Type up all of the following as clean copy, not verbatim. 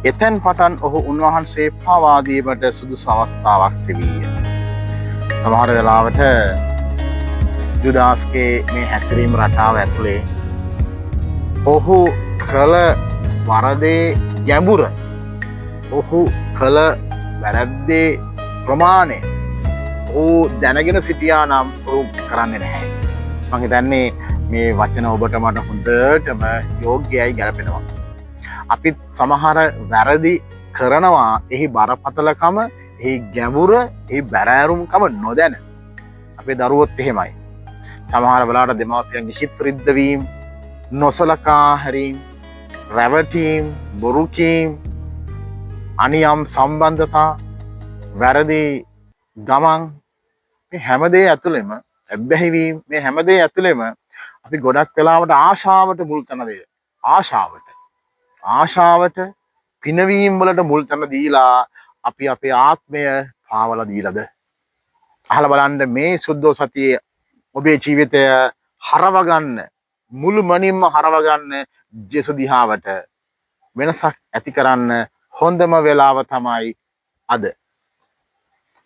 එතැන් පටන් ඔහු උන්වහන්සේ පවා දීමට සුදුසු අවස්ථාවක් සෙවීය. සමහර වෙලාවට ජුදාස්ගේ මේ හැසිරීම රටාව ඇතුලේ ඔහු කළ වරදේ ගැඹුර, ඔහු කළ වැරැද්දේ ප්‍රමාණය ඔහු දැනගෙන සිටියා නම් ඔහු කරන්නේ නැහැ. මං හිතන්නේ මේ වචන ඔබට මට හොඳටම යෝග්‍යයි, ගැලපෙනවා. අපිත් සමහර වැරදි කරනවා එහි බරපතලකම, එහි ගැඹුර, එහි බැරෑරුම්කම නොදැන. අපේ දරුවොත් එහෙමයි. සමහර වෙලාවට දෙමාපියන්ගේ හිත රිද්දවීම, නොසලකා හැරීම්, රැවටීම්, බොරු කීම්, අනියම් සම්බන්ධතා, වැරදි ගමන්, මේ හැම දේ ඇතුළෙම ඇබ්බැහිවීම, මේ හැම දේ ඇතුළෙම අපි ගොඩක් වෙලාවට ආශාවට මුල් තැන දෙය. ආශාවට පිනවීම් වලට මුල් තැන දීලා අපි අපේ ආත්මය පාවලා දීලාද? අහලා බලන්න, මේ සුද්දෝ සතියේ ඔබේ ජීවිතය හරවගන්න, මුළු මනින්ම හරවගන්න, ජේසු දිහාවට වෙනසක් ඇති කරන්න හොඳම වෙලාව තමයි අද.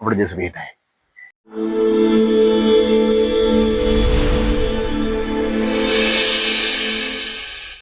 ඔබට ජේසු පිහිටයි. Thank you.